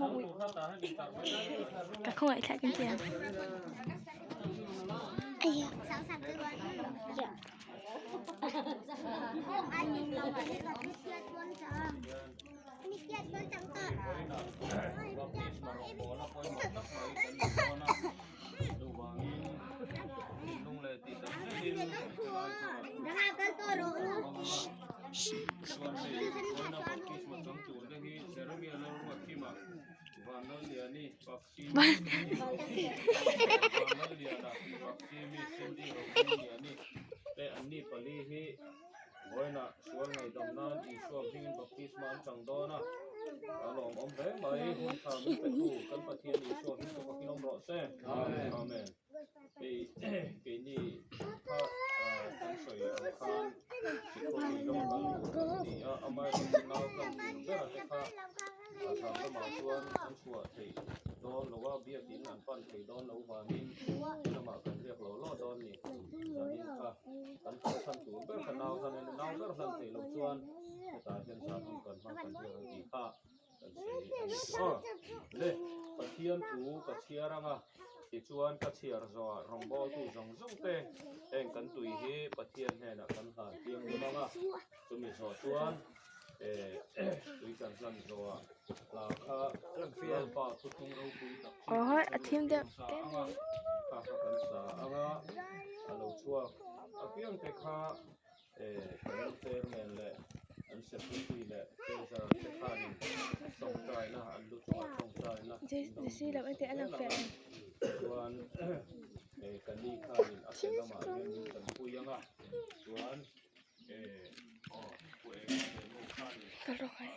Ka khawngaih thlak in tia. Aw a thim deuh tlem mai. Jesse lam ente a lang fiah em. Ka rawk ai.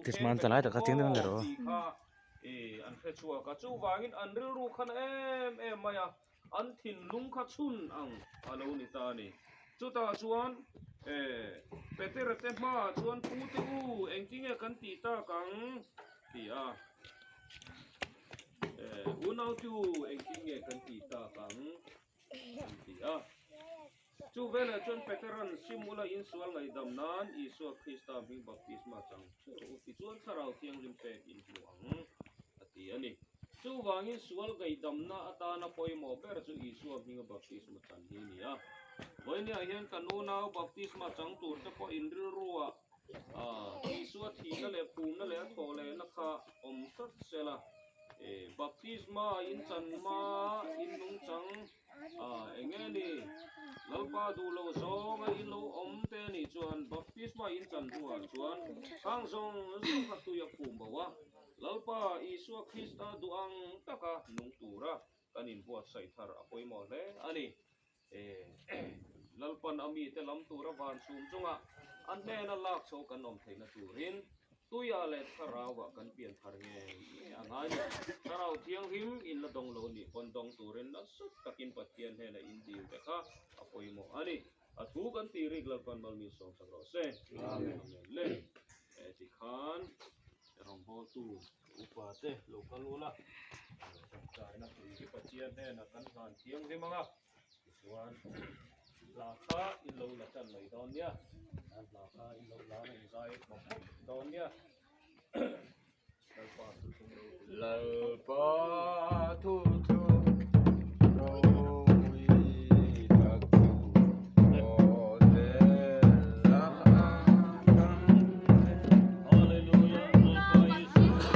Christmas lai tak kha chiang deuh ang rawh. Vawinia hian kan unau baptisma chang tur te pawh in rilruah Isua thihna leh phumna leh a thawh lehna kha awm tlat sela. Baptisma in chanma in nungchang eng nge ni? Lalpa duh lo zawnga in lo awm te a nih chuan baptisma in chan hnuah chuan khang zawng zawng kha tui a phum bo a, Lalpa Isua Krista duh ang taka nung tura kan inbuatsaih thar a pawimawh hle a ni. Lalpan a mite lam tura van chhum chunga a hnena lak chho kan awm theihna turin tuia leh thlarauah kan pian thar ngei ngei a ngai ni. Thlarau thianghlim in la dawng lo nih pawn dawng turin nasa takin Pathian hnena in dil te kha a pawimawh a ni. A thu kan tih rik Lalpan malmi sawmsak rawh se. Amen. Le. Tikhan rawngbawltu upa te lo kal ula, tawngtaina pui hi Pathian hnenah kan hlan thianghlim ang a. Tichuan hla kha in lo la tan mai dawn nia, hla kha in lo la in zai mawp mawp dawn nia. Lalpa thu thlung ropui. Lalpa thu thlung ropui tak chu khawvel lam atang. Hallelujah, Lalpa Isua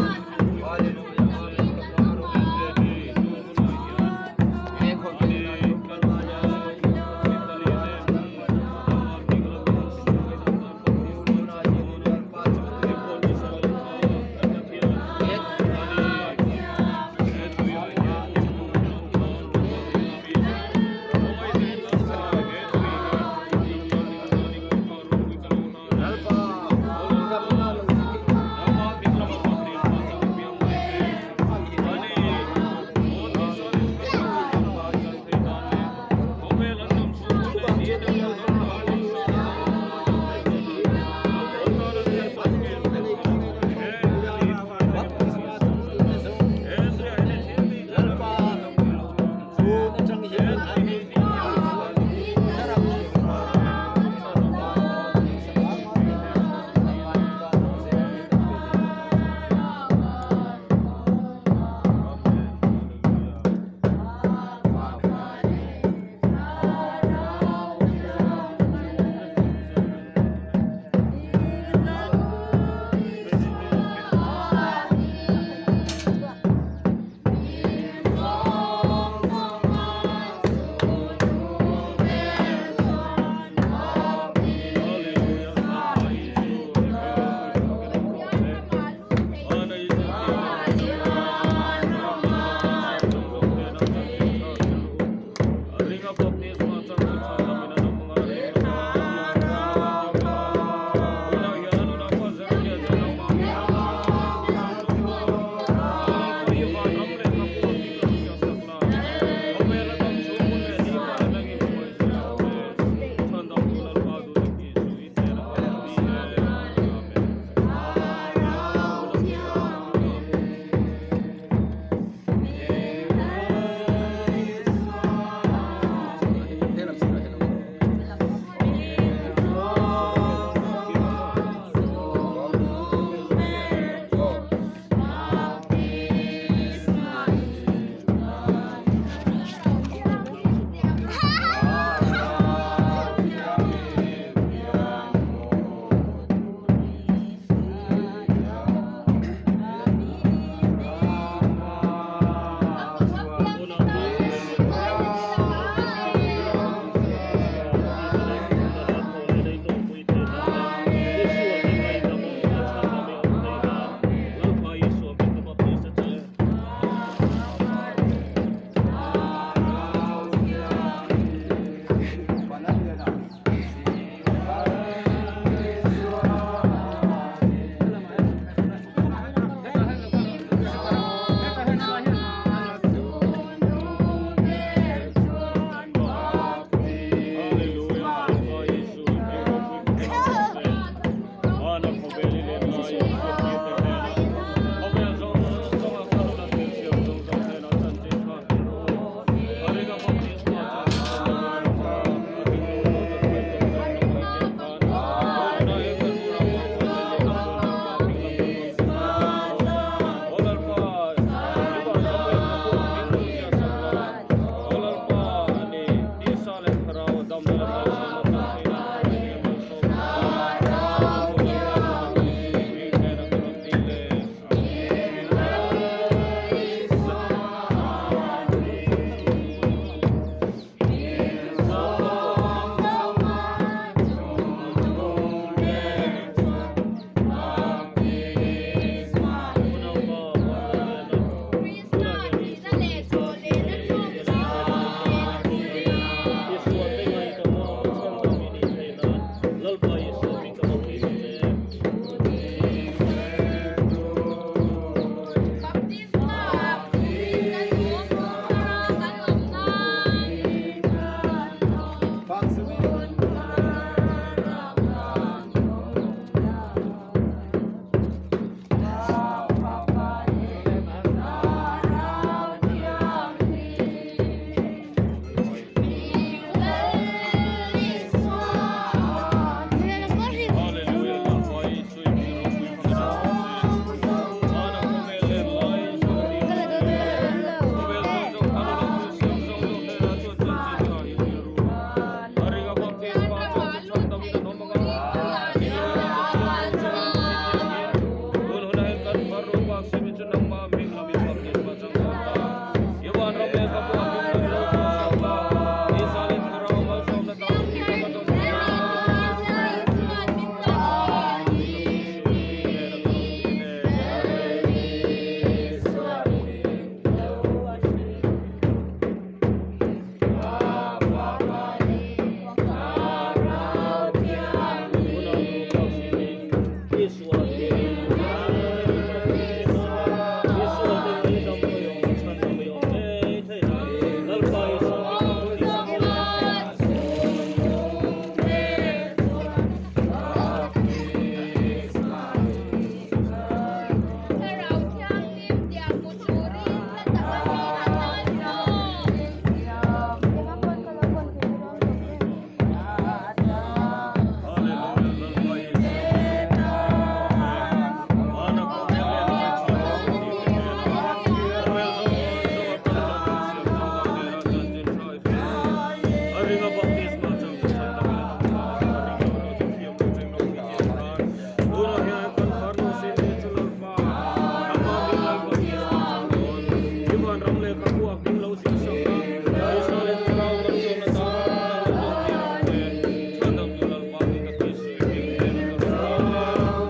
lo ziah sak a, Tisa leh Thlarau malsawmna tam tak lo dawn tir ang che. Chhandamtu Lalpa hming ka Kristu i hming nen a ka rawn rel e.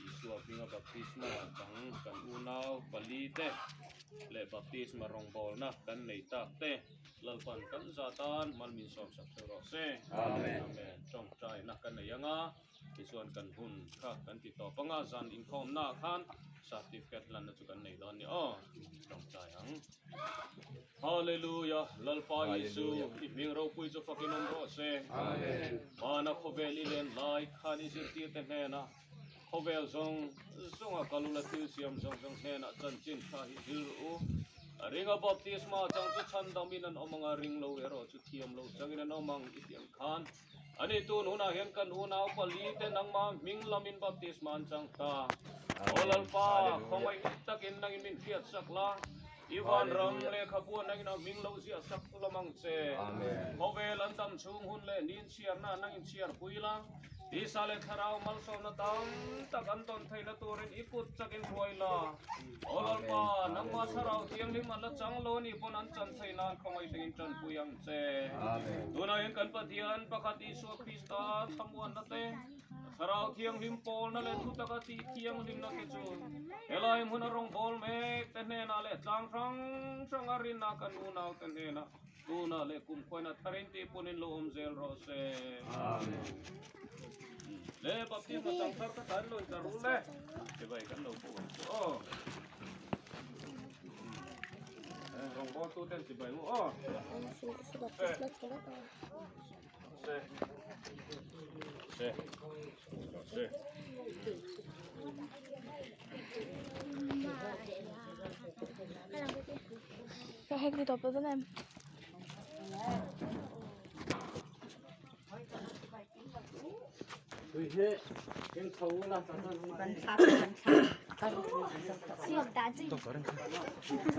Isua hminga baptisma chang kan unau pali te leh baptisma rawngbawlna kan nei tak te Lalpan kan za tan mal min sawm sak theuh rawh se. Amen. Tawngtaina kan nei anga tichuan kan hun kha kan ti tawp anga zan inkhawmna ah khan certificate lanna chu kan nei dawn ni aw tawngtai ang. Hallelujah Lalpa Isu i hming ropui chu fakin awm rawh se. Amen. Hmana khawvel i len lai khan i zirtir te hnena Khawvel zawng zawnga kalula thil siam zawng zawng hnenah chanchin tha hi hil rawh u. A ringa baptisma chang chu chhandamin an awm ang a, ring lo erawh chu thiam lo changin an awm ang i tih ang khan. Ani tun hunah hian kan unau pali te nangmah hming lamin baptisma an chang ta. Aw Lalpa, khawngaih takin nangin min hriat sak la, i vanram lehkhabu nangin a hming lo ziah sak lam ang che. Khawvel an dam chhung hun leh nin chhiarna nangin chhiar pui la. Tisa leh Thlarau malsawmna tam tak an tawn theihna turin i kut chakin hruai la. Aw Lalpa, nangmah Thlarau Thianghlim an la chang lo anih pawn an chan theih nan khawngaih takin tanpui ang che. Tunah hian kan Pathian pakhat Isua Krista thlamuanna te, Thlarau Thianghlim pawlna leh thutaka tih thianghlimna te chu helai hmuna rawngbâwl mek te hnenah leh tlang hrang hranga rinna kan unaute hnenah Tunah leh kum khuaina tharin tih punin lo awm zel rawh se. Amen. Le baptisma chang thar ka tan lo in tla rul le. Chibai kan lo pu ang chu aw. Rawngbawl tu ten chibai mu aw. Se. Se. Se. Ka hek ni tawp dawn em? Doctor.